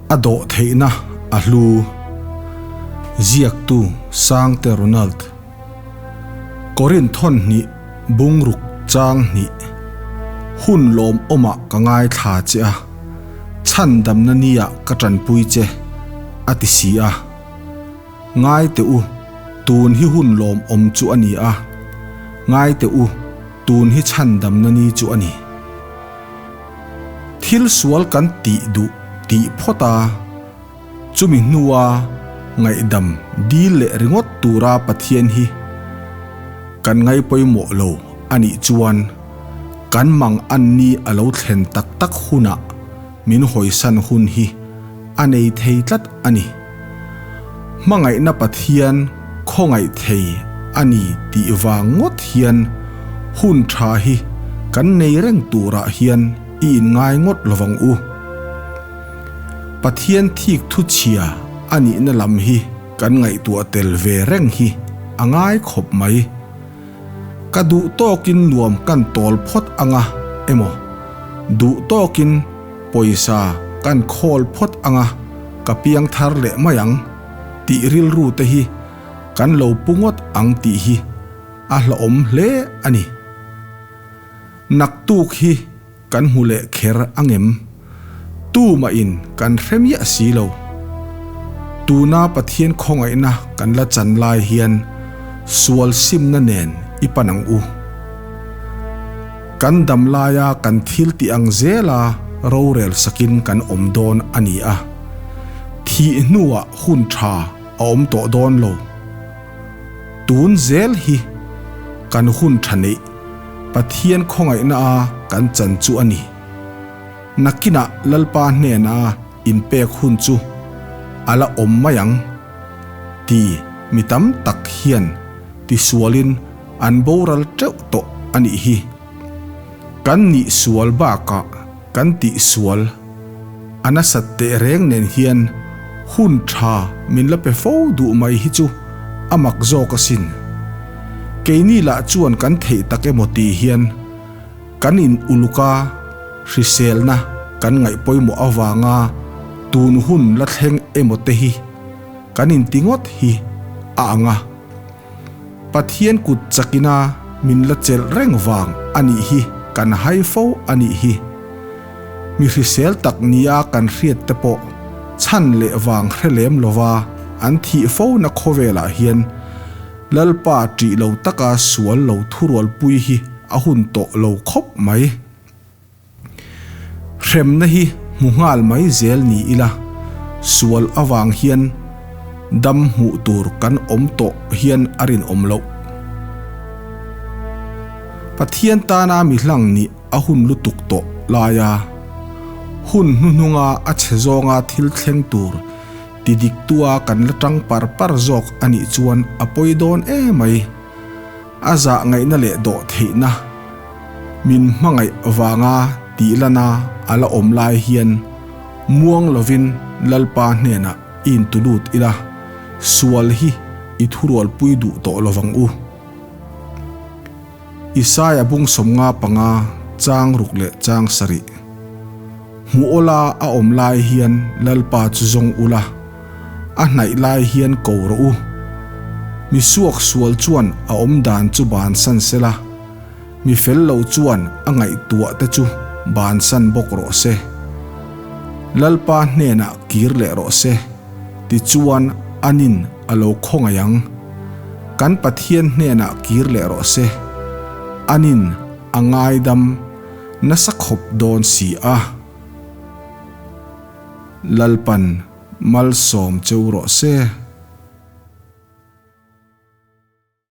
A dawh theihna a hlu. Ziaktu Sangte Ronald. Korin thawn hnih bungruk chang hnih. Hun lawmawmah ka ngaithla che a, chhandamna niah ka tanpui che, a ti si a. Ngai teh u, tun hi hun lawmawm chu a ni a. Ngai teh u, tun hi chhandamna ni chu a ni. Thil sual kan tih duh tih phawt a, chumi hnua ngaihdam dil leh ringawt tura Pathian hi kan ngaipawimawh lo a nih chuan kan mang anni a lo thlen tak tak hunah min hawisan hun hi a nei thei tlat a ni. Hmangaihna Pathian khawngaih thei a ni tih vang ngawt hian hun tha hi kan nei reng turah hian i inngai ngawt lovang u. Pathian thik thu chhia a nihna lam hi kan ngaihtuah tel ve reng hi a ngai khawp mai. Ka duh tawkin nuam kan tawl phawt anga emaw, duh tawkin pawisa kan khawl phawt anga ka piang thar leh mai ang tih rilru te hi kan lo pu ngawt ang tih hi a hlauhawm hle a ni. Naktuk hi kan hmu leh kher angem? Tumah in kan hre miah si lo. Tuna Pathian khawngaihna kan la chan lai hian sual simna nen i pan ang u. Kan dam laia kan thil tih ang zela rorel sakin kan awm dawn a ni a, thih hnuah hun tha a awm tawh dawn lo. Tun zel hi kan hun tha neih Pathian khawngaihna a kan chan chu a ni. Nakinah Lalpa hnena inpek hun chu a la awm mai ang ti mi tam tak hian tisualin An boral teuh tawh a nih hi. Kan nih sual bakah kan tih sual a nasat teh reng nen hian hun tha min la pe fo duh mai hi chu a mak zawk asin. Keini lah chuan kan theih tak emaw tih hian kan in uluk a, hriselna kan ngaih pawimawh avanga tun hun la thleng emaw te hi kan inti ngawt hi a ang a. Pathian kut chakina min la chelh reng vang a nih hi kan hai fo a nih hi. Mi hrisel tak nia kan hriat te pawh chhan leh vang hre lem lova an thih fo na khawvelah hian Lalpa ṭih lo taka sual lo thurualpui hi a hun tawh lo khawp mai. Hremna hi hmu nghal mai zel ni ila, sual avang hian dam hmuh tur kan awm tawh hian a rinawm loh. Pathian tana mi hlang nih a hun lutuk tawh laia hun hnuhnunga a chhe zawnga thil thleng tur ti diktua kan la tang par par zawk a nih chuan a pawi dawn emai. A zah ngaihna leh dawh theihna min hmangaih vanga tih lana a la awm lai hian muang lovin Lalpa hnenah i intulut ila, sual hi i thurualpui duh tawh lovang u. Isaia bung 55 chang ruk leh chang sarih. Hmu awla a awm lai hian Lalpa chu zawng ula, a hnaih lai hian ko rawh u. Mi suak sual chuan a awm dan chu bansan se la, mi fel lo chuan a ngaihtuah te chu bansan bawk rawh se. Lalpa hnenah kir leh rawh se, tichuan anin a lo khawngaih ang. Kan Pathian hnenah kir leh rawh se, anin a ngaidam nasa khawp dawn si a. Lalpan malsawm cheu rawh se.